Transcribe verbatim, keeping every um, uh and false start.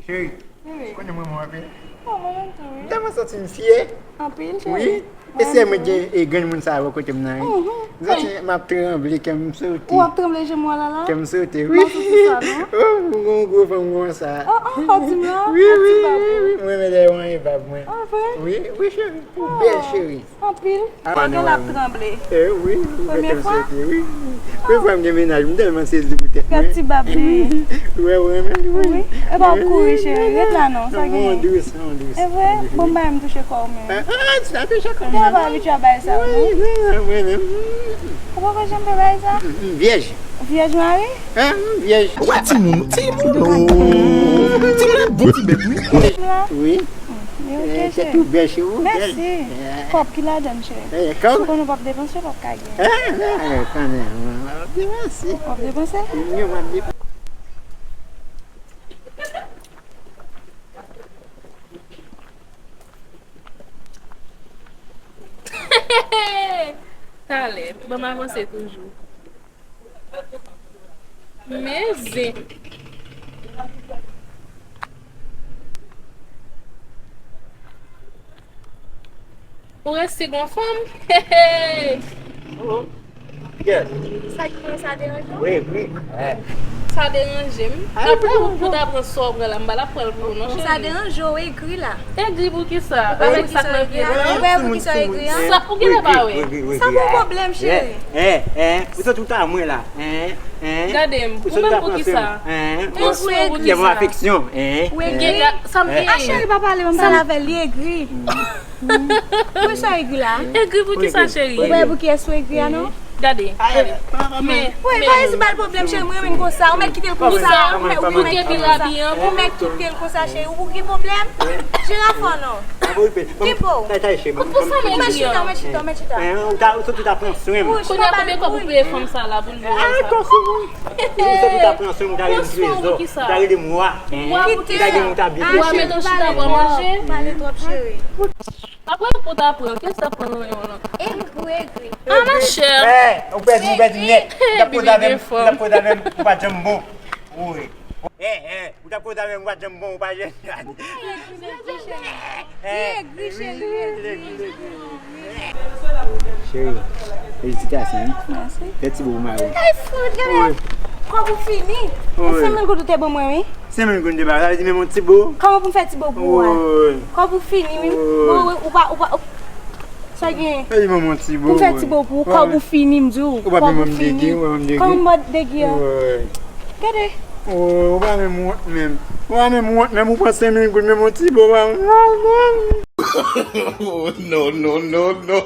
Cheri, konnen mwen mwen anpil. Oh, mwen menm tou, wi. M tèlman santi m fyè. Anpil, cheri. Wi. E se mwen gen e grenn moun sa a bò kote m nan, wi. M santi m ap tranble, kè m sote. Ou ap tranble, je m wè la la? Kè m sote, wi. M ap sote sa, non? Oh, m gon gwo fanm konsa. Oh, oh, pa di m la. Wi, wi, wi, wi. Mwen renmen lè yo anyen bab mwen. Ah, vre? Wi, wi, cheri. Ou bèl, cheri. Anpil. Fò gen l ap tranble. Eh, wi, wi, premye fwa? Wi. Premye fwa m gen mennaj, m tèlman sezi pou tèt mwen. Fè ti bab li. Wi, wi, wi. Wi. E pa w kouri, cheri. Ret la non, sa genyen. Mwen dous, mwen dous. E vre? Bon, m pa menm touche kò w menm. Ah, ah, ti ta touche kò m. Ou pa abitye a bagay sa yo, non? Wi, wi, wi, wi. Ou poko janm fè bagay sa? M vyèj. Vyèj mari? Hein, m vyèj. Ou wè timoun, timoun, oh. Timoun ap bon ti bèt, wi. Wi. Yo, eh, ok, cheri. Ou bèl, cheri, ou bèl. Mèsi. Eh. Kòb ki ladann, cheri. Eh, kòb? Ou konn ou p ap depanse, w p ap ka gen. Eh, eh, kanmenm, w ap depanse. W ap depanse? Mwen, m ap depanse. Talè, ban m avanse toujou. Men zen. Ou resi gon fanm? Hey, hey. Oh, oh. Yes. Sa ki fè sa deranje w? Wi, wi. Eh. Sa deranje m. Ah, apre ou, ou ta pran sa w pran la, m pa la pran l pou ou non, cheri. Sa deranje w, egri la. Egri pou kisa? Avèk sa k nan pye m nan? Ou wè pou kisa w egri a? Sa pou ki pa wè? Sa pou pwoblèm, cheri. Eh, eh, eh. Ou santi w ta mwen la. Eh, eh. Gade m, ou menm pou kisa? Eh, eh. Ou sou ou pou kisa? Afeksyon. Eh, eh. Ou egri. Sa m genyen? Ah, cheri, pa pale, m pale avè l, li egri. Pou sa egri la? Egri pou kisa, cheri? Ou wè pou kiyès ou egri a, non? Gade. Men, wi, men pa isi ba l pwoblèm, cheri, mwen renmen l konsa. Ou mèt kite l konsa. Ou mèt, ou mèt kite l konsa. Ou mèt kite l konsa, cheri. Ou gen pwoblèm? Jiraf ou non? Ki bo? Ou pou sa mwen egri an? Ou mèt chita, ou mèt chita, ou mèt chita. Ou ta, ou ta pran swen m. Kounye a konbyen kòb ou peye fanm sa la pou l viv konsa? Ou ta pran swen m, ou ta rele m trezò, ou ta rele m wa. Ou ta gen moun ta byen. Ou a mete w chita pou w manje. Pale twòp, cheri. Apre ou ta pran, kisa pran nan men w lan? Egri, egri. Ah, ma chère. Eh, ou pèdi, ou pèdi nèt. Ou t ap koze avè m, ou t ap koze avè m, ou pa t janm bon. Wi. Eh, eh, ou t ap koze avè m, ou pa t janm bon, ou pa janm. Egri, cheri, egri, egri. Cheri, felisitasyon, wi. Mèsi. Fè ti bo pou mari w. Ay, fout, gade. Wi. Kòb ou fini. Wi. Senk mil goud ou te ban mwen, wi. Senk mil goud m te ba, sa vle di menm yon ti bo. Kòman pou m fè ti bo pou ou a? Wi. Kòb ou fini, wi. Wi. Ou, ou, ou pa, ou pa, ou, sa gen. Sa vle di menm yon ti bo. Pou m fè ti bo pou ou, kòb ou fini, m di w. Ou pa menm ban m degi, ou pa ban m degi. Kòb ou fini. Kòman m ba w degi an? Wi. Gade. Wi, ou pa menm wont menm. Ou pa menm wont menm, ou pran senk mil goud, menm yon ti bo, ou pa menm. Oh, no, no, no, no.